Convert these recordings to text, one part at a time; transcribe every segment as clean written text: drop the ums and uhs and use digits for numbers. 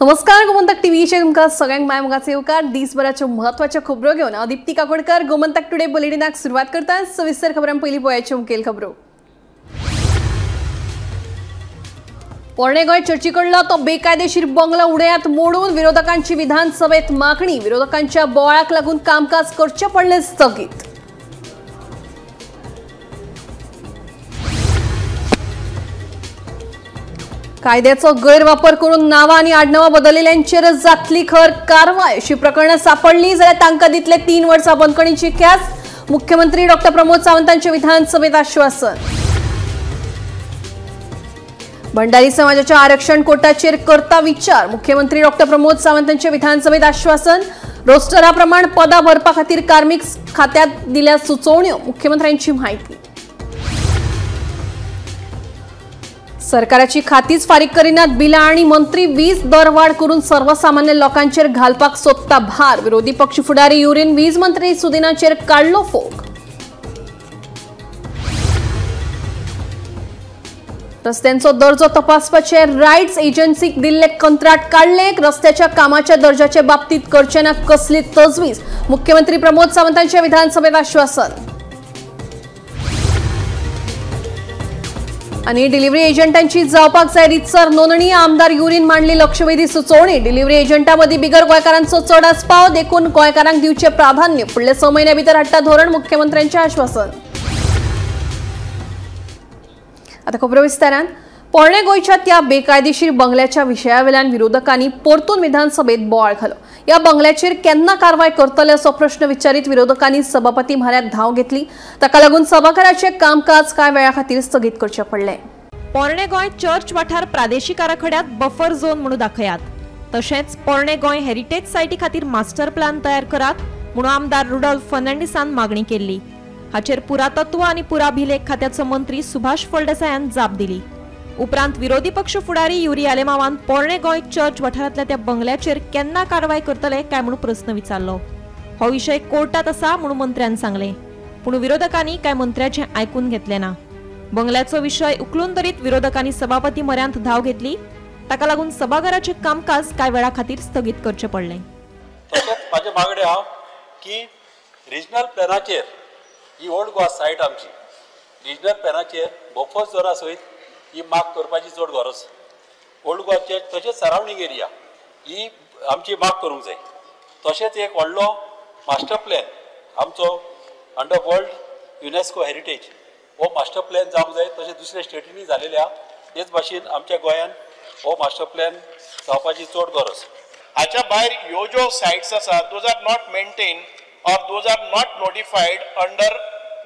नमस्कार, गोमंतक टीव्हीचेर तुमकां सगळ्यांक माय मोगाचो येवकार. दिसभराच्यो म्हत्वाच्यो खबरो घेवन हांव दीप्ती काकोडकर गोमंतक टुडे बुलेटिनाक सुरवात करता. सविस्तर खबरां पयलीं पळयाच्यो मुखेल खबरो. पोरणे गोंय चर्ची कडलो तो बेकायदेशीर बंगलो उडयात मोडून विरोधकांची विधानसभेत मागणी. विरोधकांच्या बोवाळाक लागून कामकाज करचें पडलें स्थगीत. कायद्याचो गैरवापर करून नावां आनी आडनांवां बदलिल्ल्यांचेर जातली खर कारवाय. अशी प्रकरणां सापडली जाल्यार तांकां दितले 3 वर्सां बंदखणीची ख्यास्त. मुख्यमंत्री डॉक्टर प्रमोद सावंतांचे विधानसभेत आश्वासन. भंडारी समाजाच्या आरक्षण कोटाचेर करता विचार. मुख्यमंत्री डॉक्टर प्रमोद सावंतांचे विधानसभेत आश्वासन. रोस्टराप्रमाण पदां भरपा खातीर कार्मिक खात्यात दिल्या सुचोवण्यो. मुख्यमंत्र्यांची माहिती. सरकाराची खातीच फारीक करिनात बिलां आनी मंत्री वीज दरवाड करून सर्वसामान्य लोकांचेर घालपाक सोदता भार. विरोधी पक्ष फुडारी युरीन वीज मंत्री सुदिनाचेर काडलो फोग. रस्त्यांचो दर्जो तपासपाचे रायट्स एजन्सीक दिल्ले कंत्राट काडले. रस्त्याच्या कामाच्या दर्जाचे बाबतीत करचे ना कसली तजवीज. मुख्यमंत्री प्रमोद सावंतांचे विधानसभेत आश्वासन. आणि डिलिव्हरी एजंटांची जावपाक जाय रितसर नोंदणी. आमदार युरीन मांडली लक्षवेधी सुचोवणी. डिलिव्हरी एजंटांमदीं बिगर गोंयकारांचो चड आस्पाव देखून गोंयकारांक दिवचें प्राधान्य. फुडल्या 6 म्हयन्या भितर हाडटा धोरण. मुख्यमंत्र्यांचें आश्वासन. आता खबरो विस्तारान. पोरणे गोंयच्या त्या बेकायदेशीर बंगल्याच्या विशयावेल्यान विरोधकांनी परतून विधानसभेत बोवाळ घालो. या बंगल्याचेर केन्ना कारवाय करतले असो प्रश्न विचारीत विरोधकांनी सभापती म्हऱ्यांत धांव घेतली. ताका लागून सभाघराचें कामकाज कांय वेळा खातीर स्थगीत करचें पडलें. पोरणे गोंय चर्च वाठार प्रादेशीक आराखड्यात बफर झोन म्हणून दाखयात. तशेंच पोरणे गोंय हेरिटेज सायटी खातीर मास्टर प्लॅन तयार करात म्हणून आमदार रुडॉल्फ फर्नांडीसान मागणी केल्ली. हाचेर पुरातत्व आनी पुराभिलेख खात्याचो मंत्री सुभाष फळदेसायान जाप दिली. उपरांत विरोधी पक्ष फुडारी युरी आलेमावान पोरणे गोंय चर्च वाठारांतल्या त्या बंगल्याचेर केन्ना कारवाय करतले काय म्हणून प्रस्न विचारलो. हो विशय कोर्टात आसा म्हणून मंत्र्यान सांगलें. पूण विरोधकांनी काय मंत्र्याचें आयकून घेतलें ना. बंगल्याचो विशय उखलून धरीत विरोधकांनी सभापती म्हऱ्यांत धांव घेतली. ताका लागून सभाघराचें कामकाज कांय वेळा खातीर स्थगीत करचें पडलें. तशेंच म्हाजें मागणें आहा की रिजनल प्लॅनाचेर ही ओल्ड गोवा सायट आमची रिजनल प्लॅनाचेर बफर झोना सयत ही माग करपाची चड गरज. ओल्ड गोवाचे तशेंच सरावंडींग एरिया ही आमची माग करूंक जाय. तशेंच एक व्हडलो मास्टर प्लॅन आमचो अंडर वर्ल्ड युनेस्को हेरिटेज हो मास्टर प्लॅन जावंक जाय. तशें दुसऱ्या स्टेटींनी जालेले आहा तेच भाशेन आमच्या गोंयान हो मास्टर प्लॅन जावपाची चड गरज. हाच्या भायर ह्यो ज्यो सायट्स आसा those are not maintain or those are not notified under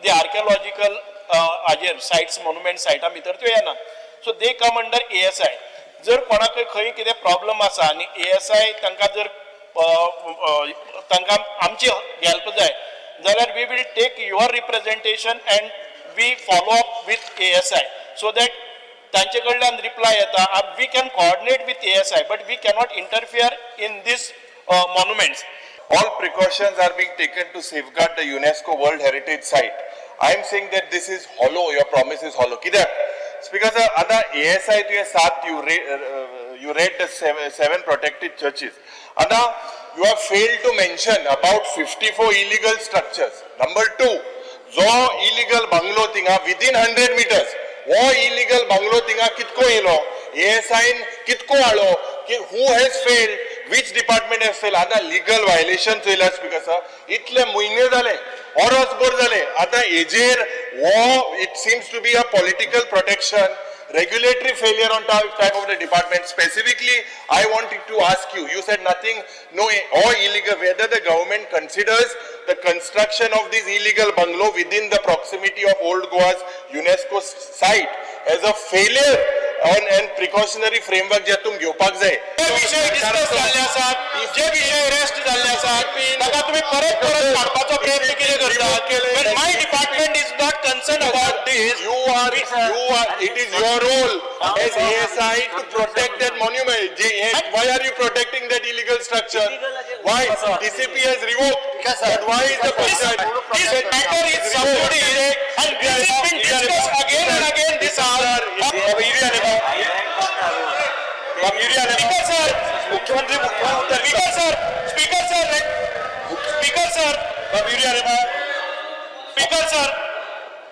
the archaeological हाजेर सायट्स मोन्युमेंट सायटां भितर त्यो येना. So they come under ASI. जर कोणाकय खंय कितें प्रॉब्लम आसा आनी एएसआय तांकां जर तांकां आमची हेल्प जाय जाल्यार we will take your representation and we follow up with ASI so that तांचे कडल्यान रिप्लाय येता. We can coordinate with ASI but we cannot interfere in this monuments. All precautions are being taken to safeguard the UNESCO World Heritage Site. I am saying that this is hollow, your promise is hollow. Kidak? Because other ASI tuye 7, you read the 7 protected churches. Ada, you have failed to mention about 54 illegal structures. Number 2, jo illegal bungalow tinga within 100 meters, wo illegal bungalow tinga kitko elo, ASI in kitko alo, who has failed, which department has failed. आता legal violation चोयला speaker sir. इतले म्हयने जाले, वरसभर जाले. आता हेजेर हो it seems to be a political protection, regulatory failure on type of the department. Specifically I wanted to ask you, you said nothing, no or illegal, whether the government considers the construction of this illegal bungalow within the proximity of Old Goa's UNESCO site as a failure on and precautionary framework जे तुम घेवपाक जाय. जे विशय discuss जाल्ले आसात, जे विशय rest जाल्ले आसात ताका तुमी परत परत काडपाचो प्रयत्न कितें करतात? My department is not concern about this. You are, it is your role as ASI to protect that monument. Why are you protecting that illegal structure? Why DCP has revoked? But why is the panchayat? This matter is sub judice and this has been discussed again and again this hour. Speaker sir, मुख्यमंत्री speaker sir, speaker sir, speaker sir, speaker sir,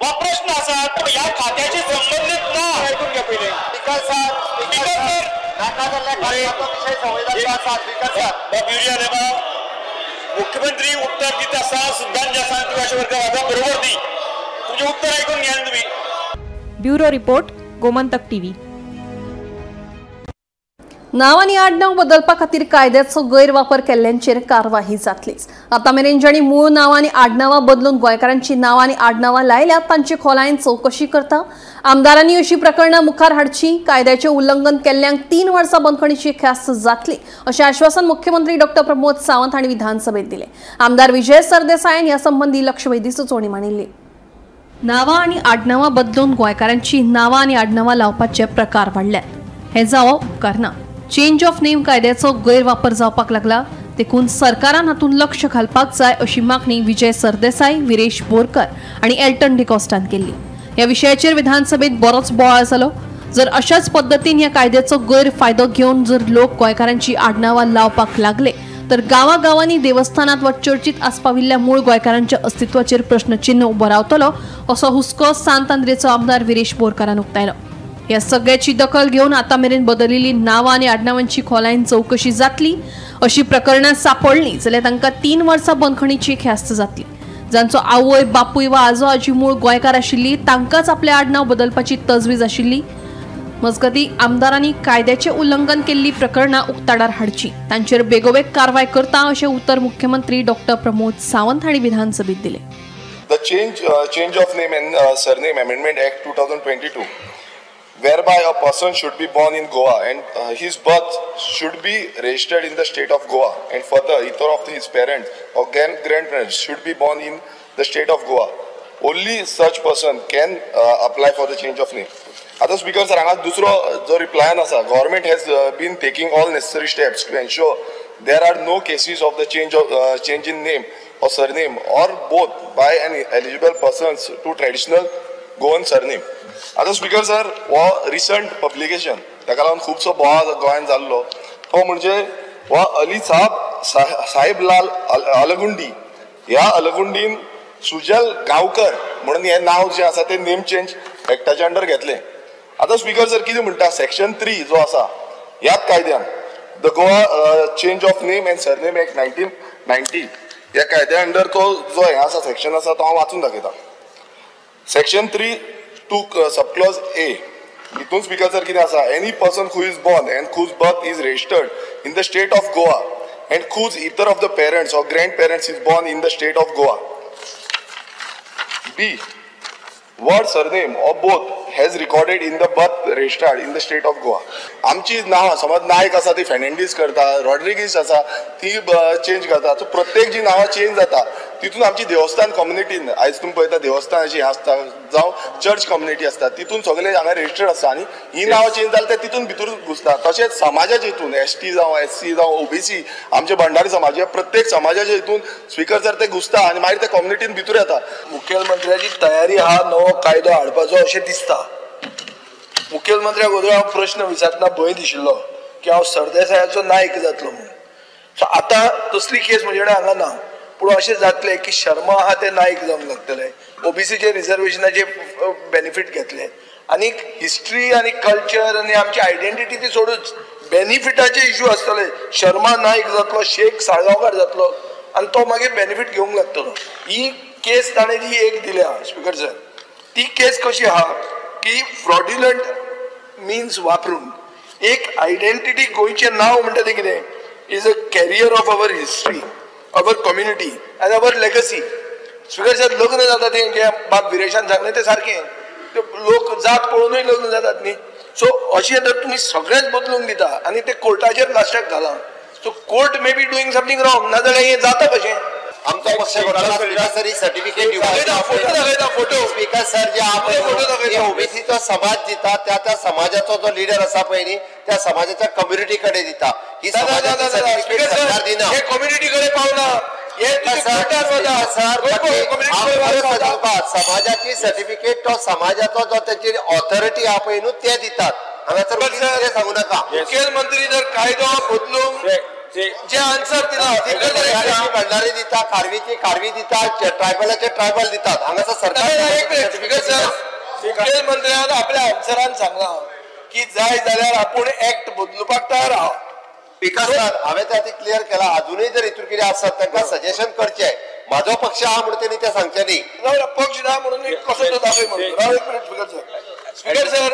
हो प्रश्न आसा तो ह्या खात्याशी संबंधित ना. ऐकून घ्या पहिले. स्पीकर सर, स्पीकर सर, मुख्यमंत्री उत्तर दिता आसा सुद्दां जे आसा तुमी अशें करता बरोबर न्ही. तुमचें उत्तर ऐकून घ्या तुमी. Bureau report, Gomantak TV. नाव आनी आडनाव बदलपा खातीर कायद्याचो गैरवापर केल्ल्यांचेर कारवाही जातलीच. आतां मेरेन जांणी मूळ नांव आनी आडनांवां बदलून गोंयकारांची नांवां आनी आडनांवां लायल्यात तांची खोलायेन चवकशी करता. आमदारांनी अशी प्रकरणां मुखार हाडची. कायद्याचें उल्लंघन केल्ल्यांक 3 वर्सां बंदखणीची ख्यास्त जातली अशें आश्वासन मुख्यमंत्री डॉ प्रमोद सावंत हांणी विधानसभेत दिलें. आमदार विजय सरदेसायान ह्या संबंदी लक्षवेधी सुचोवणी मांडिल्ली. नांवां आनी आडनांवां बदलून गोंयकारांची नांवां आनी आडनांवां लावपाचे प्रकार वाडल्यात. हें जावप उपकारना. चेंज ऑफ नेम कायद्याचो गैरवापर जावपाक लागला देखून सरकारान हातूंत लक्ष घालपाक जाय अशी मागणी विजय सरदेसाय, विरेश बोरकर आनी एल्टन डिकॉस्टान केल्ली. ह्या विशयाचेर विधानसभेत बरोच बोवाळ जालो. जर अशाच पद्दतीन ह्या कायद्याचो गैरफायदो घेवन जर लोक गोंयकारांची आडनांवां लावपाक लागले तर गांवागांवांनी देवस्थानात वा चर्चीत आस्पाविल्ल्या मूळ गोंयकारांच्या अस्तित्वाचेर प्रश्नचिन्ह उबो रावतलो असो हुस्को सांत आंद्रेचो आमदार विरेश बोरकारान उक्तायलो. ह्या सगळ्याची दखल घेवन आतां मेरेन बदलिल्ली नांवां आनी आडनांवांची खोलायेन चवकशी जातली. अशी प्रकरणां सापडली जाल्यार तांकां 3 वर्सां बंदखणीची ख्यास्त जातली. जांचो आवय बापूय वा आजो आजी मूळ गोंयकार आशिल्ली तांकांच आपलें आडनांव बदलपाची तजवीज आशिल्ली. मजगतीं आमदारांनी कायद्याचें उल्लंघन केल्ली प्रकरणां उक्ताडार हाडची, तांचेर बेगोबेग कारवाय करता अशें उतर मुख्यमंत्री डॉ प्रमोद सावंत हांणी विधानसभेत दिलें. The change of name and surname amendment act 2022, whereby a person should be born in Goa and his birth should be registered in the state of Goa, and further either of his parents or grandparents should be born in the state of Goa. Only such person can apply for the change of name. आता speaker sir, हांगा दुसरो जो रिप्लायन आसा, government has been taking all necessary steps to ensure there are no cases of the change in name or surname or both by an eligible persons to traditional Goan surname. आतां speaker sir, हो recent publication ताका लागून खुबसो बोवाळ गोंयांत जाल्लो तो म्हणजे हो अली साहब साहेबलाल अलगुंडी, ह्या अलगुंडीन सुजल गांवकर म्हणून हें नांव जें आसा तें नेम चेंज एक्टाच्या अंडर घेतलें. आतां स्पीकर सर कितें म्हणटा, सेक्शन 3 जो आसा ह्याच कायद्यान the Goa change of name and surname act 1990 ह्या कायद्या अंडर तो जो हें आसा सेक्शन आसा तो हांव वाचून दाखयता. सेक्शन 3(2) सबक्लॉज ए हितून स्पीकर सर कितें आसा, any person who is born and whose birth is registered in the state of Goa and whose either of the parents or grandparents is born in the state of Goa, B word surname or both has recorded in the birth registered in the state of Goa. आमची नांवां समज नायक आसा ती फेर्नांडीस करता, रॉड्रिगीस आसा ती change करता. So प्रत्येक जी नांवां चेंज जाता तितून आमची देवस्थान कम्युनिटीन आयज तुमी पळयता देवस्थानाची हें आसता जावं चर्च कम्युनिटी आसता तितून सगळे हांगा रजिस्टर्ड आसता आनी ही नांवां चेंज जाली ते तितून भितर घुसता. तशेंच समाजाच्या हितून एस टी जावं एस सी जावं ओबीसी आमचे भंडारी समाज ह्या प्रत्येक समाजाच्या हितून स्पीकर सर ते घुसता आनी मागीर ते कम्युनिटीन भितर येता. मुखेलमंत्र्याची तयारी हा नवो कायदो हाडपाचो अशें दिसता. मुखेलमंत्र्याक अगोदर हांव प्रश्न विचारतना भंय दिशिल्लो की हांव सरदेसायाचो नायक जातलो म्हणून. सो आतां तसली केस म्हजे कडेन हांगा ना, पूण अशें जातलें की शर्मा आहा ते नायक जावंक लागतले, ओबीसीचे रिजर्वेशनाचे बेनिफीट घेतले आनी हिस्ट्री आनी कल्चर आनी आमची आयडेंटिटी ती सोडूच बेनिफिटाचे इशू आसतले. शर्मा नायक जातलो, शेख साळगांवकार जातलो आनी तो मागीर बेनिफीट घेवंक लागतलो. ही केस ताणें जी एक दिल्या स्पीकर सर, ती केस कशी आहा की फ्रॉड्युलंट मिन्स वापरून एक आयडेंटिटी गोंयचें नांव म्हणटा तें कितें is a carrier of our history, our community and our legacy. Speaker sir, लग्न जाता तें जें बाब विरेशान सांगलें तें सारकें, लोक जात पळोवनूय लग्न जातात न्ही. सो अशें जर तुमी सगळेंच बदलून दिता आनी ते कोर्टाचेर लास्टाक घालां, so court may be doing something wrong, नाजाल्यार हें जाता कशें? आमचो पक्ष sir certificate photo speaker sir जे आपण ओबीसीचो समाज दिता त्या त्या समाजाचो जो लिडर आसा पळय न्ही त्या समाजाच्या कम्युनिटी कडेन दिता. ही समाजाची सर्टिफिकेट सरकार दिना, कम्युनिटी कडेन पावना. समाजाची सर्टिफिकेट तो समाजाचो जो तेची ऑथॉरिटी आहा पळय न्हू ते दितात. हांगासर कितें सांगू नाका. मुख्यमंत्री जर कायदो बदलूंक जे आन्सर दिला भंडारी दिता, खारवीची खारवी दिता, ट्रायबलाचे ट्रायबल दितात. हांगासर सरकार एक मिनिट स्पीकर सर, मुख्यमंत्र्यान आपल्या आन्सरान सांगला की जाय जाल्यार आपूण एक्ट बदलुपाक तयार आहा. स्पीकर सर, हांवें ते आतां क्लियर केला. अजुनूय जर हितून कितें आसत तांकां सजेशन करचें. म्हाजो पक्ष आहा म्हणून तेणी तें सांगचें न्ही. पक्ष ना म्हणून कसो तो दाखय म्हणून. राव एक minute speaker sir. Speaker sir,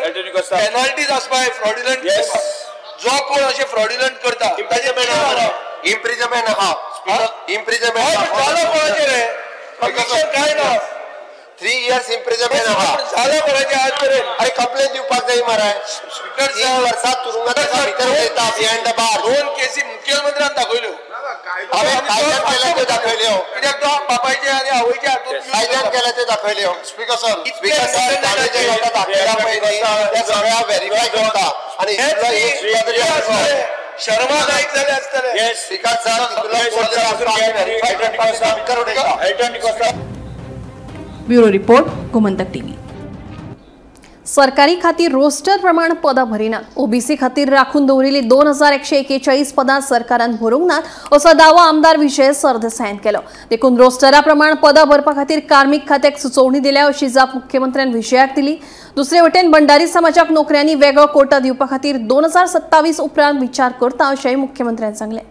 penalties आसपाय फ्रॉड्युलंट जो कोण अशें फ्रॉड्युलंट करता ताजें इम्प्रिजमेंट आहा. इम्प्रिजमेंट जाला कोणाचें रे? कन्विक्शन कांय ना. 3 years imprisonment आहा. जाला कोणाचें आज मेरेन? अरे कंप्लेन दिवपाक जाय मरे. स्पीकर 3 वर्सां तुरुंगात भितर वयता बिहायंड the bar. 2 केसी मुख्यमंत्र्यान दाखयल्यो. हांवें कायद्यान केल्या त्यो दाखयल्यो. कित्याक तो बापायचे आनी आवयचे हातून कायद्यान केल्या त्यो दाखयल्यो. स्पीकर सर, स्पीकर सर, ताणें जे दाखयला पळय न्ही तें सगळ्या व्हेरीफाय करता. आनी शर्मा नाईक जाले आसतले. Speaker sir, bureau report, Gomantak TV. सरकारी खातीर रोस्टर प्रमाण पदां भरिनात. ओबीसी खातीर राखून दवरिल्ली 2141 पदां सरकारान भरूंक नात असो दावो आमदार विजय सरदेसायान केलो. देखून रोस्टरा प्रमाण पदां भरपा खातीर कार्मीक खात्याक सुचोवणी दिल्या अशी जाप मुख्यमंत्र्यान विजयाक दिली. दुसरे वटेन भंडारी समाजाक नोकऱ्यांनी वेगळो कोटा दिवपा खातीर 2027 उपरांत विचार करता अशेंय मुख्यमंत्र्यान सांगलें.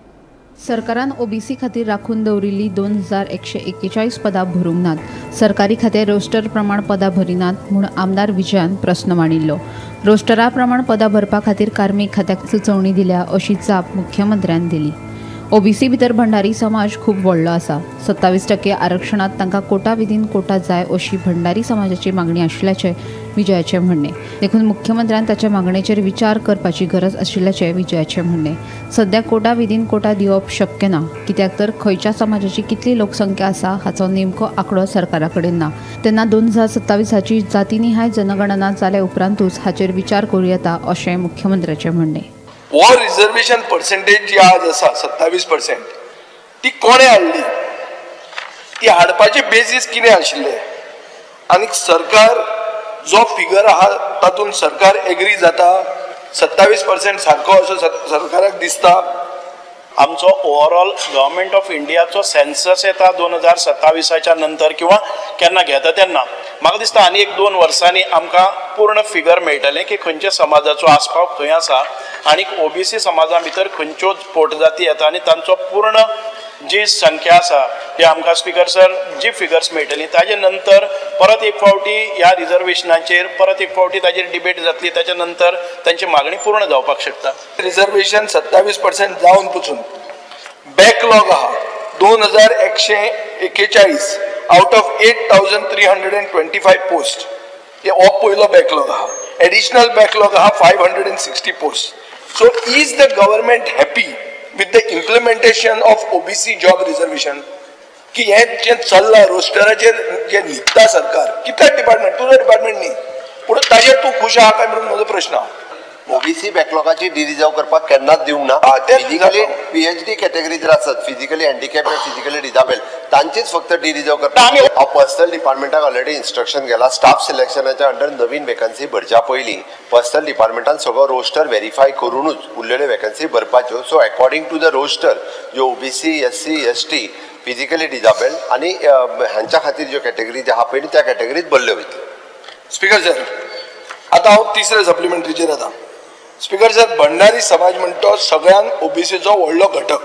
सरकारान ओबीसी खातीर राखून दवरिल्ली 2141 पदां भरूंक नात. सरकारी खातें रोस्टर प्रमाण पदां भरिनात म्हूण आमदार विजयान प्रस्न मांडिल्लो. रोस्टरा प्रमाण पदां भरपा खातीर कार्मीक खात्याक सुचोवणी दिल्या अशी जाप मुख्यमंत्र्यान दिली. ओबीसी भितर भंडारी समाज खूब व्हडलो आसा. 27% आरक्षणांत तांकां कोटा विदीन कोटा जाय अशी भंडारी समाजाची मागणी आशिल्ल्याचें विजयाचें म्हणणें. देखून मुख्यमंत्र्यान ताच्या मागणेचेर विचार करपाची गरज आशिल्ल्याचें विजयाचें म्हणणें. सद्या कोटा विदीन कोटा दिवप शक्य ना, कित्याक तर खंयच्या समाजाची कितली लोकसंख्या आसा हाचो नेमको आंकडो सरकारा कडेन ना. तेन्ना 2027 जातीनिहाय जनगणना जाल्या उपरांतूच हाचेर विचार करूं येता अशें मुख्यमंत्र्याचें म्हणणें. हो रिजर्वेशन पर्सेंटेज जी आज आसा 27% ती कोणें हाडली, ती हाडपाचे बेजीस कितें आशिल्ले आनी सरकार जो फिगर आहा तातूंत सरकार एग्री जाता 27% सारको असो सरकाराक दिसता. आमचो ओवरऑल गव्हर्मेंट ऑफ इंडियाचो सेन्सस येता 2027च्या नंतर किंवा केन्ना घेता तेन्ना म्हाका दिसता आनी 1-2 वर्सांनी आमकां पूर्ण फिगर मेळटलें की खंयच्या समाजाचो आस्पाव खंय आसा आनी ओबीसी समाजा भितर खंयच्यो पोटजाती येता आनी तांचो पूर्ण जी संख्या आसा ती आमकां स्पीकर सर जी फिगर्स मेळटली. ताजे नंतर परत एक फावटी ह्या रिजर्वेशनाचेर परत एक फावटी ताजेर डिबेट जातली. ताच्या नंतर तांची मागणी पूर्ण जावपाक शकता. रिजर्वेशन 27% जावन पसून बॅकलॉग आहा 2141 आउट ऑफ 8325 पोस्ट. हे हो पयलो बॅकलॉग आहा. एडिशनल बॅकलॉग आहा 560 post. So is the government happy with the implementation of OBC job reservation? की हे जें चल्लां रोस्टराचेर जें न्हिदता सरकार, कितले डिपार्टमेंट, तुजो डिपार्टमेंट न्ही, पूण ताजेर तूं खूश आहा काय म्हणून म्हजो प्रश्न आहा. ओबीसी बॅकलॉगाची डिरिजर्व करपाक केन्नाच दिवंक ना. फिजिकली पीएचडी कॅटेगरी जर आसत, फिजिकली हँडिकॅप फिजिकली डिजाबेल तांचीच फक्त डिरिजर्व करपाक. हांव पर्सनल डिपार्टमेंटाक ऑलरेडी इन्स्ट्रक्शन गेला. स्टाफ सिलेक्शनाच्या अंडर नवीन वेकन्सी भरच्या पयलीं पर्सनल डिपार्टमेंटान सगळो रोस्टर व्हेरीफाय करूनच उरलेल्यो vacancy भरपाच्यो. So according to the roster ज्यो OBC, SC, ST, physically disabled आनी हांच्या खातीर ज्यो कॅटेगरी ज्यो आहा पळय त्या कॅटेगरीत भरल्यो वयतल्यो. स्पीकर सर, आतां हांव तिसऱ्या सप्लिमेंटरीचेर येता. स्पीकर सर, भंडारी समाज म्हणटा सगळ्यांक ओबीसीचो व्हडलो घटक.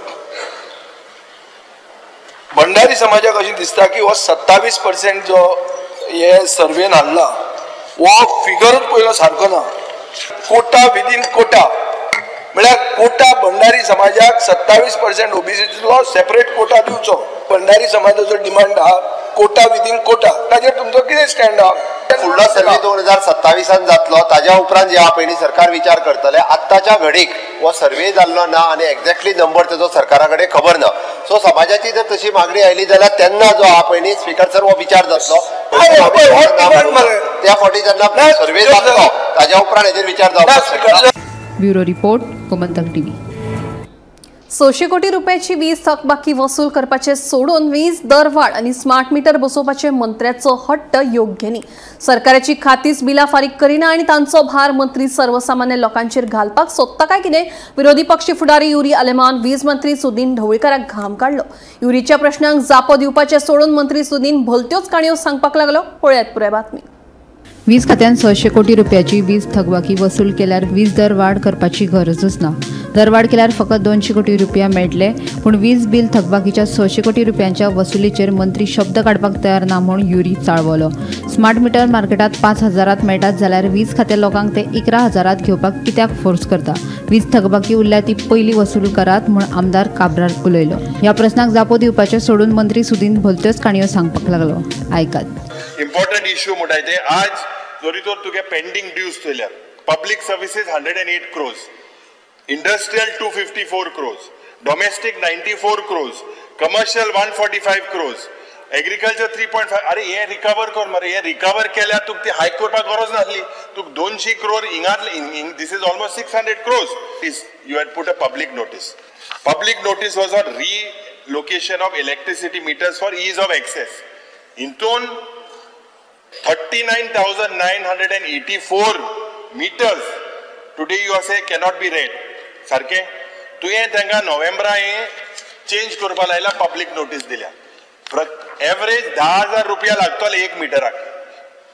भंडारी समाजाक अशें दिसता की हो 27% जो हे सर्वेन हाडला हो फिगरूच पयलो सारको ना. कोटा विदीन कोटा म्हळ्यार कोटा भंडारी समाजाक 27% ओबीसीचो सेपरेट कोटा दिवचो. भंडारी समाजाचो डिमांड आहा कोटा विदीन कोटा. ताजेर तुमचो कितें स्टँड आहा? फुडलो सर्वे 2027 जातलो, ताज्या उपरांत जे आहा पळय सरकार विचार करतले. आत्ताच्या घडीक हो सर्वे जाल्लो ना आनी एक्झॅक्टली नंबर तेजो सरकारा कडेन खबर ना. सो समाजाची जर तशी मागणी आयली जाल्यार तेन्ना जो आहा पळय स्पीकर सर हो विचार जातलो. त्या फावटी जेन्ना सर्वे जातलो ताज्या उपरांत हेजेर विचार जावपाक शकता. Bureau report, Gomantak TV. 600 कोटी रुपयाची वीज थकबाकी वसूल करपाचे सोडून वीज दरवाढ आणि स्मार्ट मीटर बसोवपाचे मंत्र्याचो हट्ट योग्य न्ही। सरकाराची खातीच बिलां फारीक करिना आनी तांचो भार मंत्री सर्वसामान्य लोकांचेर घालपाक सोदता काय कितें? विरोधी पक्ष फुडारी युरी आलेमान वीज मंत्री सुदीन ढवळीकाराक घाम काडलो। युरीच्या प्रश्नांक जापो दिवपाचे सोडून मंत्री सुदीन भलत्योच काणयो सांगपाक लागलो। पळयात पुराय बातमी। वीज खात्यान 600 कोटी रुपयाची वीज थकबाकी वसूल केल्यार वीज दर वाड करपाची गरजच ना। दरवाढ केल्यार फकत 200 कोटी रुपया मेळटले, पूण वीज बील थकबाकीच्या 600 कोटी रुपयांच्या वसुलीचेर मंत्री शब्द काडपाक तयार ना म्हूण युरी चाळवलो। स्मार्ट मिटर मार्केटात 5,000 मेळटात जाल्यार वीज खातें लोकांक ते 11,000 घेवपाक कित्याक फोर्स करता? वीज थकबाकी उरल्या ती पयली वसूल करात म्हूण आमदार काब्राल उलयलो। ह्या प्रस्नाक जापो दिवपाचें सोडून मंत्री सुदीन भलत्योच काणयो सांगपाक लागलो। आयकात। इम्पॉर्टंट इश्यू म्हणटा ते आज जरी तर तुगे pending dues थेयल्यार public services 108 crores, industrial 254 crores, domestic 94 crores, commercial 145 crores, agriculture 3.5। अरे हे रिकवर कर मरे, हे रिकवर केल्यार तुका ती हायक करपाक गरज नासली। तुका 200 crore हिंगातले, this is almost 600 crores. You had put a public notice. Public notice was on relocation of electricity meters for ease of access. हितून 39,984 meters today you are say cannot be read. सारखे तुवें तांकां नोव्हेंबरा हे चेंज करपा लायला, public notice दिल्या। Average 10,000 रुपया लागतले एक मिटराक।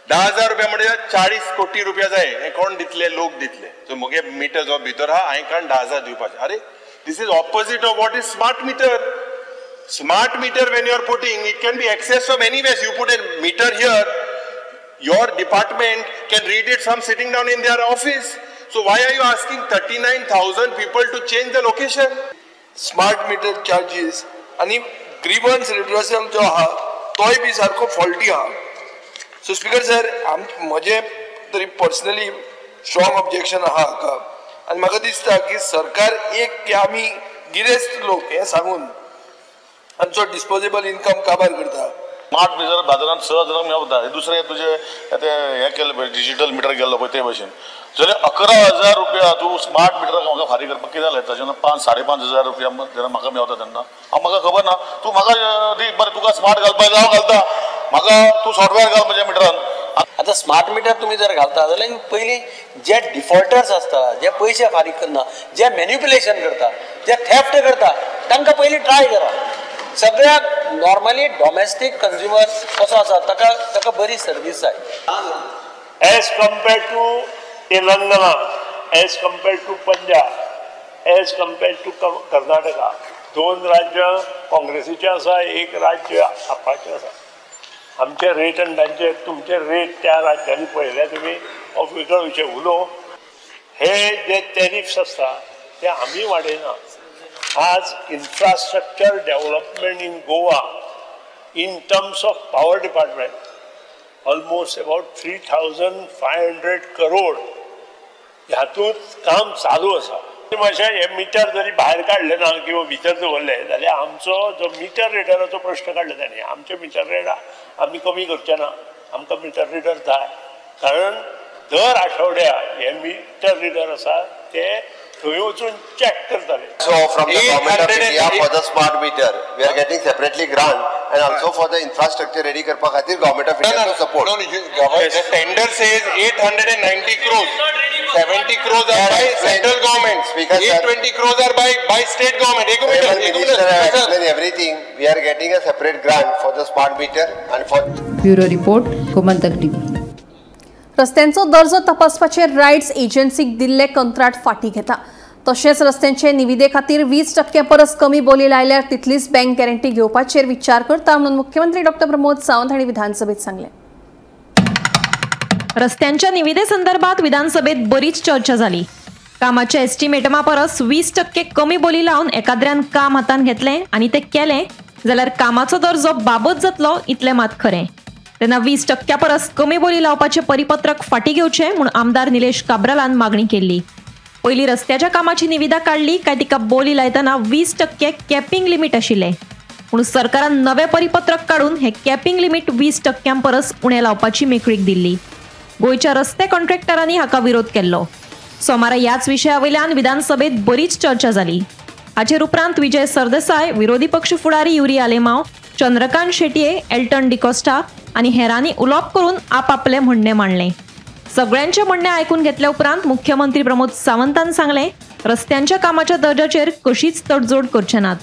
10,000 रुपया म्हणजे 40 कोटी रुपया जाय। हे कोण दितले? लोक दितले। सो मुगे मिटर जो भितर आहा हांवें कारण 10,000 दिवपाचे। अरे this is opposite of what is smart meter. Smart meter when you are putting, it can be accessed from anywhere. You put a meter here, your department can read it from sitting down in their office. So why are you asking 39,000 people to change the location? Smart meter charges आणि ग्रीवन्स redressal जो आहा तोय बी सारको faulty आहा। So speaker sir, म्हजें तरी personally strong objection आहा हाका। आनी म्हाका दिसता की सरकार एक की आमी गिरेस्त लोक हें सांगून आमचो डिस्पोजेबल इन्कम काबार करता। स्मार्ट मिटर बाजारांत 6,000 मेवता। दुसरें तुजें ते हें केलें पळय, डिजीटल मिटर केल्लो पळय ते भशेन जाल्यार 11,000 रुपया तूं स्मार्ट मिटराक म्हाका फारीक करपाक कितें जालें? जेन्ना 5,000-5,500 रुपया जेन्ना म्हाका मेवता तेन्ना हांव म्हाका खबर ना। तूं म्हाका दी बरें, तुका स्मार्ट घालपाक जाय हांव घालता, म्हाका तूं सॉफ्टवेअर घाल म्हज्या मिटरान। आतां स्मार्ट मिटर तुमी जर घालता जाल्यार पयलीं जे डिफॉल्टर्स आसता, जे पयशे फारीक करना, जे मॅन्युपुलेशन करता, जे थेफ्ट करता, तांकां पयलीं ट्राय करा। सगळ्याक नॉर्मली डॉमेस्टीक कंज्युमर कसो आसा ताका ताका बरी सर्वीस जाय। As compared to Telangana, as compared to Punjab, as compared to Karnataka, 2 राज्यां काँग्रेसीचें आसा, एक राज्य आपाचें आसा। आमचे रेट आनी तांचे तुमचे रेट त्या राज्यांनी पळयल्यार तुमी हो वेगळो विशय उलोवं। हे जे टॅरिफ्स आसता ते आमी वाडयना। आज infrastructure development in Goa in terms of power department almost about 3,500 crore हातूंत काम चालू आसा। मातशें हे मिटर जरी भायर काडलें ना किंवा भितर दवरलें जाल्यार आमचो जो मिटर रेटराचो प्रश्न काडलो ताणें, आमचे मिटर रेट आमी कमी करचे ना, आमकां मिटर रिडर जाय। कारण दर आठवड्याक हे मिटर रिडर आसा ते थंय वचून चॅक करताले। So from the government of India for the smart meter, we are getting separately grant and also for the infrastructure ready करपा खातीर government of India to support. No, the tender says 890 crores, 70 crores are by central government, 820 crores are by state government. Minister have explained everything. We are getting a separate grant for the smart meter and for. Bureau report, Gomantak TV. रस्त्यांचो दर्जो तपासपाचे rights एजन्सीक दिल्ले कंत्राट फाटी घेता। तशेंच रस्त्यांचे निविदे खातीर 20% परस कमी बोली लायल्यार तितलीच बँक गॅरंटी घेवपाचेर विचार करता म्हणून मुख्यमंत्री डॉक्टर प्रमोद सावंत हांणी विधानसभेत सांगलें। रस्त्यांच्या निविदे संदर्भात विधानसभेत बरीच चर्चा जाली। कामाच्या एस्टिमेटमा परस 20% कमी बोली लावन एकाद्र्यान काम हातान घेतलें आनी ते केलें जाल्यार कामाचो दर्जो बाबत जातलो इतलें मात खरें। तेन्ना 20% परस कमी बोली लावपाचें परिपत्रक फाटी घेवचें म्हूण आमदार निलेश काब्रालान मागणी केल्ली। पयलीं रस्त्याच्या कामाची निविदा काडली काय तिका बोली लायतना 20% कॅपिंग लिमीट आशिल्लें, पूण सरकारान नवें परिपत्रक काडून हें कॅपिंग लिमीट 20% परस उणें लावपाची मेकळीक दिल्ली। गोंयच्या रस्ते कॉन्ट्रॅक्टरांनी हाका विरोध केल्लो। सोमारा ह्याच विशया वयल्यान विधानसभेत बरीच चर्चा जाली। हाचेर उपरांत विजय सरदेसाय, विरोधी पक्ष फुडारी युरी आलेमाव, चंद्रकांत शेटये, एल्टन डिकोस्टा आनी हेरांनी उलोवप करून आपापलें म्हणणें मांडलें. सगळ्यांचें म्हणणें आयकून घेतल्या उपरांत मुख्यमंत्री प्रमोद सावंतान सांगलें, रस्त्यांच्या कामाच्या दर्जाचेर कशीच तडजोड करचे नात.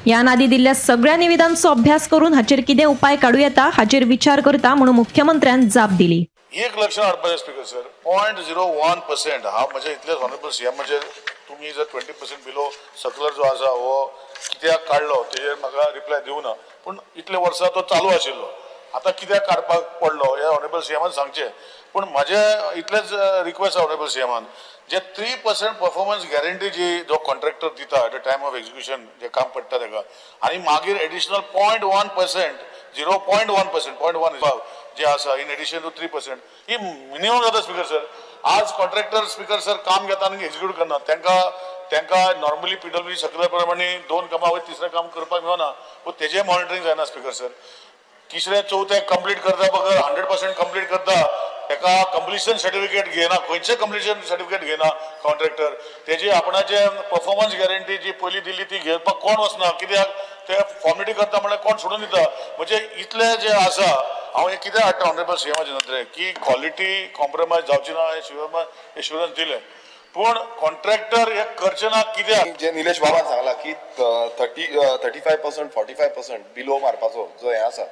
ह्या आदी दिल्ल्या सगळ्या निवेदनांचो अभ्यास करून हाचेर कितें उपाय काडूं येता हाचेर विचार करता म्हणून मुख्यमंत्र्यान जाप दिली. एक लक्षात हाडपाचें स्पीकर सर, 0.01% हांव म्हजे इतलेच ऑनरेबल सीएम म्हणजे तुमी जर 20% बिलो सर्कुलर जो आसा हो कित्याक काडलो तेजेर म्हाका रिप्लाय दिवना, पूण इतले वर्सां तो चालू आशिल्लो, आतां कित्याक काडपाक पडलो हें ऑनरेबल सीएमान सांगचें. पूण म्हजें इतलेंच रिक्वेस्ट ऑनरेबल सीएमान, जे 3% परफॉर्मन्स गॅरंटी जी जो कॉन्ट्रॅक्टर दिता at the time of execution जें काम पडटा ताका, आनी मागीर एडिशनल 0.1%, 0.1%, 0.1 जे आसा इन एडिशन टू 3% ही मिनिमम जाता स्पीकर सर. आज कॉन्ट्रॅक्टर स्पीकर सर काम घेता आनी एक्झिक्यूट करना, तांकां नॉर्मली पीडब्ल्यूडी सर्कुलर प्रमाणे 2 कामां वयर तिसरें काम करपाक मेळना, पूण तेजें मॉनिटरींग जायना स्पीकर सर. तिसरें चवथें कंप्लीट करता बगर 100% कंप्लीट करता ताका कंप्लिशन सर्टिफिकेट घेना, खंयचें कंप्लिशन सर्टिफिकेट घेना कॉन्ट्रॅक्टर, तेजी आपणाचे परफॉर्मन्स गॅरंटी जी पयलीं दिल्ली ती घेवपाक कोण वचना, कित्याक ते फॉर्मेलिटी करता म्हणल्यार कोण सोडून दिता. म्हणजे इतलें जें आसा हांव हें कितें हाडटा ऑनरेबल सीएमाच्या नदरेक की क्वॉलिटी कॉम्प्रोमायज जावची ना हें शिवमान एश्युरन्स दिलें, पूण कॉन्ट्रॅक्टर हे करचे ना कित्याक. जे निलेश बाबान सांगला की 35% 45% बिलो मारपाचो जो हें आसा,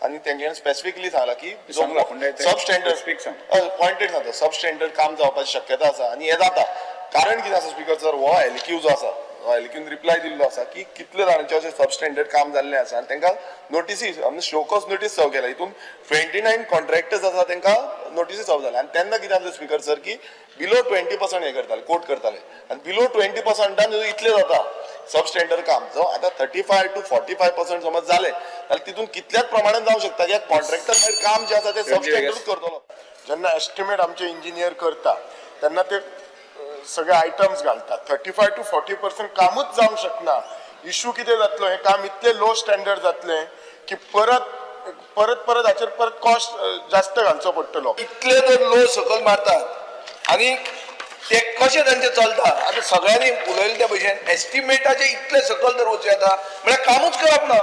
आनी तेंच्यांनी स्पेसिफिकली सांगला की सब स्टँडर्ड पॉयंटेड सांगता, सब स्टँडर्ड काम जावपाची शक्यता आसा आनी हें जाता. कारण कितें आसा स्पीकर सर, हो एलक्यू जो आसा एलक्यून रिप्लाय दिल्लो आसा की कितले जाणांचे अशें सब स्टँडर्ड काम जाल्लें आसा आनी तांकां नोटीसी शोकॉज नोटीस सर्व केल्या. हितून 29 कॉन्ट्रॅक्टर्स आसा तांकां नोटीसी सर्व जाल्या. आनी तेन्ना कितें आसलें स्पीकर सर की बिलो 20% हें करताले, कोट करताले, आनी बिलो 20%ान इतलें जाता सब स्टँडर्ड काम. जो आतां 35 to 45% समज जालें जाल्यार तितून कितल्याच प्रमाणान जावंक शकता कित्याक कॉन्ट्रॅक्टर मागीर काम जें आसा तें सब स्टँडर्डूच करतलो. जेन्ना एस्टिमेट आमचे इंजिनियर करता तेन्ना ते सगळे आयटम्स घालतात, 35 to 40% कामूच जावंक शकना. इशू कितें जातलो, हें काम इतलें लो स्टँडर्ड जातलें की परत परत परत हाचेर परत कॉस्ट जास्त घालचो पडटलो. इतले जर लो सकयल मारतात आनी ते कशें तांचें चलता. आतां सगळ्यांनी उलयलें त्या भशेन एस्टिमेटाचें इतलें सकयल जर वचूं येता म्हळ्यार कामूच करप ना.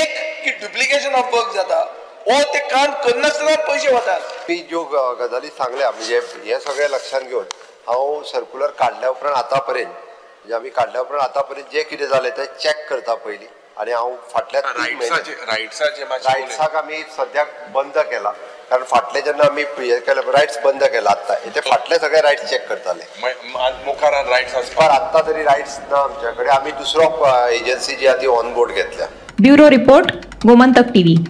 एक की डुप्लिकेशन ऑफ वर्क जाता ओ ते काम करनासतना पयशे वतात. ती ज्यो गजाली सांगल्या म्हणजे हे सगळें लक्षांत घेवन हांव सर्कुलर काडल्या उपरांत आतां पर्यंत म्हणजे आमी काडल्या उपरांत आतां पर्यंत जें कितें जालें तें चॅक करता पयलीं. आनी हांव फाटल्या 3 म्हयने रायट्साक आमी सद्याक बंद केला, कारण फाटले जेन्ना आमी हें केलें रायट्स बंद केला आत्तां, ते फाटले सगळे रायट्स चॅक करताले. मुखार रायट्स आत्तां तरी रायट्स ना आमच्या कडेन, आमी दुसरो एजन्सी जी आहा ती ऑन बोर्ड घेतल्या. Bureau report, Gomantak TV.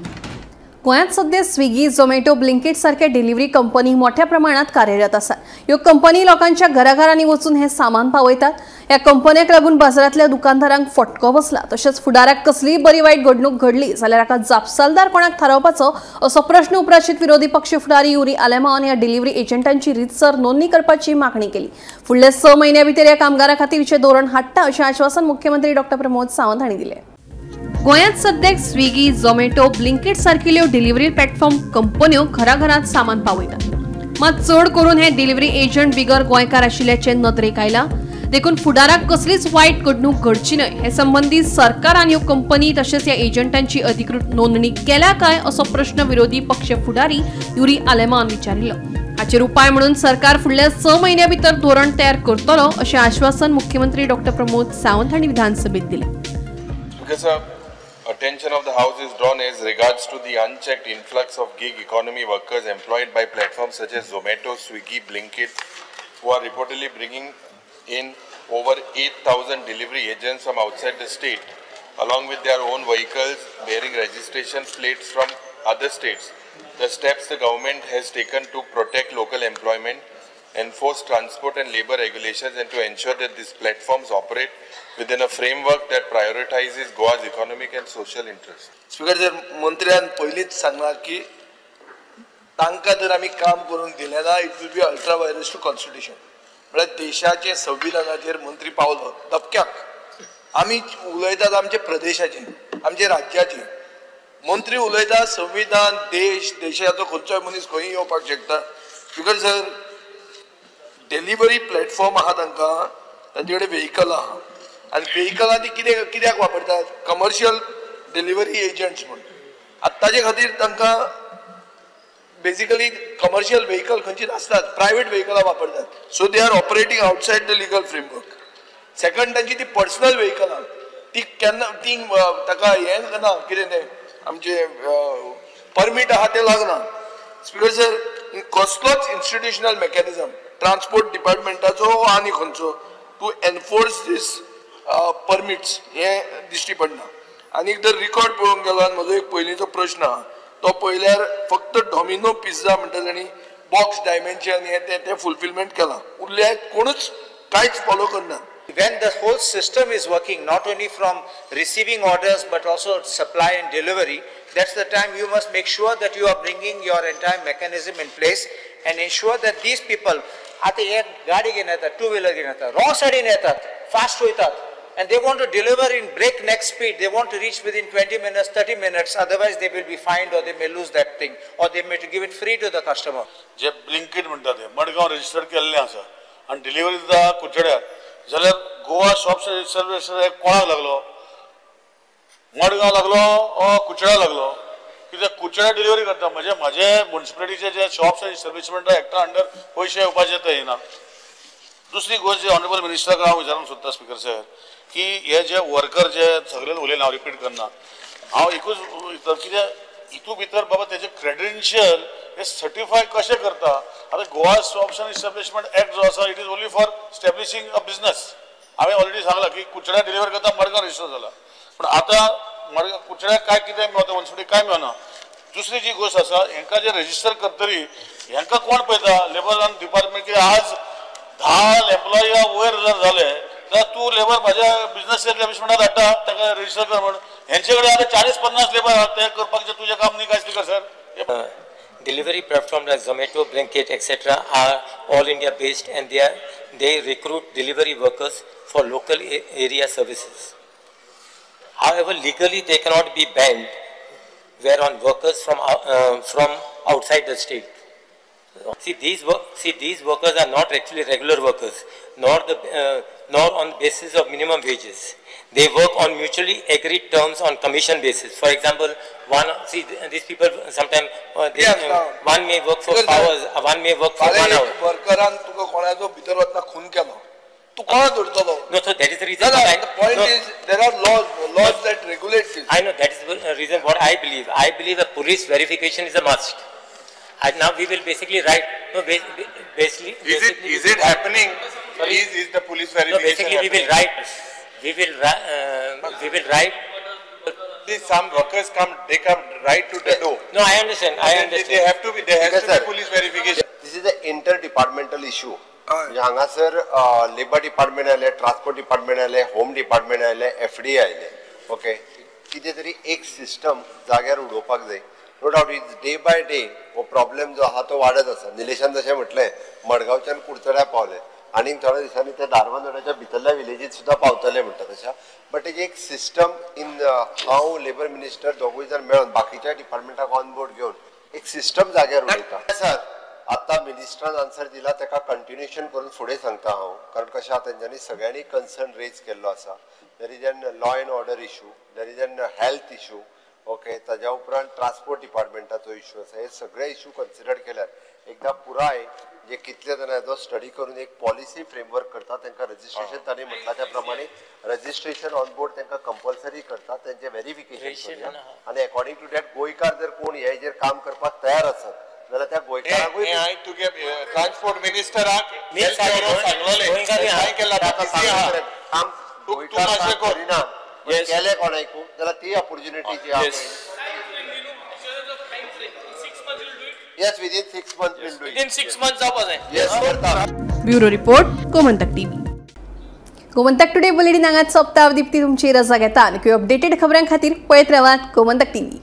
गोंयांत सध्या स्विगी, झोमॅटो, ब्लिंकिट सारख्या डिलिव्हरी कंपनी मोठ्या प्रमाणात कार्यरत आसात. ह्यो कंपनी लोकांच्या घराघरांनी वचून हे सामान पावयतात. ह्या कंपन्यांक लागून बाजारांतल्या दुकानदारांक फटको बसला. तशेंच फुडाराक कसलीय बरी वायट घडणूक घडली जाल्यार हाका जापसालदार कोणाक थारावपाचो असो प्रश्न उप्राशीत विरोधी पक्ष फुडारी युरी आलेमावान ह्या डिलिव्हरी एजंटांची रितसर नोंदणी करपाची मागणी केली. फुडल्या 6 म्हयन्यां भितर ह्या कामगारां खातीरचें धोरण हाडटा अशें आश्वासन मुख्यमंत्री डॉ प्रमोद सावंत हांणी दिलें. गोंयांत सद्याक स्विगी, झोमॅटो, ब्लिंकिट सारकिल्ल्यो डिलिव्हरी प्लॅटफॉर्म कंपन्यो घराघरांत सामान पावयतात. मात चड करून हे डिलिव्हरी एजंट बिगर गोंयकार आशिल्ल्याचें नदरेक आयलां. देखून फुडाराक कसलीच वायट घडणूक घडची न्हय हे संबंदी सरकारान ह्यो कंपनी तशेंच ह्या एजंटांची अधिकृत नोंदणी केल्या काय असो प्रश्न विरोधी पक्ष फुडारी युरी आलेमान विचारिल्लो. हाचेर उपाय म्हणून सरकार फुडल्या 6 म्हयन्यां भितर धोरण तयार करतलो अशें आश्वासन मुख्यमंत्री डॉ प्रमोद सावंत हांणी विधानसभेत दिलें. Attention of the House is drawn as regards to the unchecked influx of gig economy workers employed by platforms such as Zomato, Swiggy, Blinkit, who are reportedly bringing in over 8,000 delivery agents from outside the state, along with their own vehicles bearing registration plates from other states. The steps the government has taken to protect local employment, enforce transport and labor regulations, and to ensure that these platforms operate within a framework that prioritizes Goa's economic and social interests. Speaker sir, मंत्र्यान पयलींच सांगलां की तांकां जर आमी काम करूंक दिलें ना, it will be ultra vires to constitution. म्हळ्यार देशाचे संविधानाचेर मंत्री पावलो धपक्याक. आमी उलयतात आमचे प्रदेशाचे, आमचे राज्याचे, मंत्री उलयता संविधान, देश, देशाचो खंयचोय मनीस खंय येवपाक शकता. स्पीकर सर, डिलिव्हरी प्लॅटफॉर्म आहा तांकां, तांचे कडेन व्हेकल आहा. आनी व्हेकलां ती कितें कित्याक वापरतात? कमर्शियल डिलिव्हरी एजंट्स म्हूण. आतां ताजे खातीर तांकां बेसिकली कमर्शियल व्हेकल खंयची नासतात, प्रायवेट व्हेकलां वापरतात. So they are operating outside the legal framework. Second, तांची ती पर्सनल व्हेकलां ती केन्ना ती ताका हें ना, कितें तें आमचें परमीट आहा तें लागना. स्पीकर सर, कसलोच इन्स्टिट्युशनल मेकॅनिजम ट्रान्सपोर्ट डिपार्टमेंटाचो आनी खंयचो टू एनफोर्स दीस परमिट्स हें दिश्टी पडना. आनी एकदां रिकॉर्ड पळोवंक गेलो आनी म्हजो एक पयलींचो प्रश्न आहा तो पळयल्यार फक्त डॉमिनो पिझ्झा म्हणटा तांणी बॉक्स डायमेन्शन हें तें फुलफिलमेंट केलां, उरल्या कोणूच कांयच फॉलो करना. When the whole system is working, not only from receiving orders but also supply and delivery, that's the time you must make sure that you are bringing your entire mechanism in place and ensure that these people, आता एक गाडी घेवन येतात, two wheeler घेवन येतात, wrong सायडीन येतात, fast वयतात, and they want to deliver in breakneck speed. They want to reach within 20 minutes, 30 minutes, otherwise they will be fined or they may lose that thing or they may give it free to the customer. J Blinkit म्हणटा ते Madgaon register केल्लें आसा आनी delivery दिता कुडचड्यार, जाल्यार Goa shops service कोणाक लागलो? मडगांव लागलो, कुडचड्यार लागलो. कित्याक कुडचड्यार डिलिव्हरी करता म्हणजे म्हाजे मुन्सिपालिटीचे जे शॉप्स आनी एस्टॅब्लिशमेंटा एक्टा अंडर पयशे येवपाचे ते येना. दुसरी गोश्ट जी ऑनरेबल मिनिस्टराक हांव विचारूंक सोदता स्पीकर सर, की हे जे वर्कर जे सगळे उलयना, हांव रिपीट करना, हांव एकूच कित्याक हितू भितर बाबा तेजे क्रेडेन्शियल हे सर्टिफाय कशें करता. आतां गोवा शॉप्स आनी एस्टॅब्लिशमेंट एक्ट जो आसा, it is only for establishing a business. हांवें ऑलरेडी सांगलां की कुडचड्यार डिलिव्हर करता, मडगांव रजिस्टर जाला, पूण आतां मडगांव कुडचड्यार काय कितें मेळटा, मुन्सिपालिटी काय मेळना. दुसरी जी गोश्ट आसा, हेंकां जे रजिस्टर करतरी हेंकां कोण पळयता? लेबर आनी डिपार्टमेंट. की आज 10 एम्प्लॉया वयर जर जाले जाल्यार तूं लेबर म्हाज्या बिजनस एस्टॅब्लिशमेंटात हाडटा, ताका रजिस्टर कर म्हण. हेंचे कडेन आतां 40-50 लेबर आहा, तें करपाचें तुजें काम न्ही काय speaker sir? Delivery platforms like Zomato, Blinkit, etc. are all India based, and they recruit delivery workers for local area services. However, legally they cannot be banned whereon workers from outside the state. See these workers are not actually regular workers, nor on the basis of minimum wages. They work on mutually agreed terms on commission basis. For example, these people sometimes one may work for 4 hours, one may work for 1 hour. वर्करान तुका कोणाचो भितर वतना खून केलो, तूं कोणा धरतलो? No, so that is the reason. No, the point is there are laws that regulate this. I know that is the reason what I believe. I believe a police verification is a must. And now we will basically write. No, basically. Is it happening? Sorry? Is the police verification? No, basically happening? we will write. We will write. See, some workers come, they come right to the door. No, I understand. I understand. They have to be. There has to be police verification. This is an interdepartmental issue. हांगासर labour department आयले, transport department आयले, home department आयले, FD आयले. Okay, कितें तरी एक system जाग्यार उडोवपाक जाय. No doubt is day by day हो प्रॉब्लेम जो आहा तो वाडत आसा. निलेशान जशें म्हटलें, मडगांवच्यान कुडचड्यार पावले, आनीक थोड्या दिसांनी ते धारबांदोड्याच्या भितरल्या विलेजीत सुद्दां पावतले म्हणटा तशें. बट तेजी एक सिस्टम इन हांव लेबर मिनिस्टर दोगूय जाण मेळून बाकीच्या डिपार्टमेंटाक ऑन बोर्ड घेवन एक सिस्टम जाग्यार उडयता. सर, आतां मिनिस्टरान आन्सर दिला ताका कंटिन्युएशन करून फुडें सांगता हांव, कारण कशें आहा तेंच्यांनी सगळ्यांनी कन्सर्न रेज केल्लो आसा. There is an law and order issue, there is an health issue, okay, ताज्या उपरांत ट्रान्सपोर्ट डिपार्टमेंटाचो इशू आसा. हे सगळे इशू कन्सिडर केल्यार एकदां पुराय जे कितले जाणां जो स्टडी करून एक पॉलिसी फ्रेमवर्क करता. तांकां रजिस्ट्रेशन तांणी म्हटलां त्या प्रमाणे रजिस्ट्रेशन ऑन बोर्ड तांकां कंपल्सरी करता, तेंचें व्हेरिफिकेशन आनी अकॉर्डिंग टू that गोंयकार जर कोण हे हेजेर काम करपाक तयार आसत जाल्यार त्या गोंयकारांकूय तुगे ट्रान्सपोर्ट मिनिस्टराक काम गोंयकार करिना केलें कोणाकू जाल्यार ती ऑपॉर्च्युनिटी जी आहा. Yes, within 6 months we'll do it. Within 6 months जावपा जाय. Yes, करता. Bureau report, Gomantak TV. Gomantak today bulletin हांगाच सोंपता. दीप्ती तुमची रजा घेता आनी अपडेटेड खबरां खातीर पळयत रावात गोमंतक टीव्ही.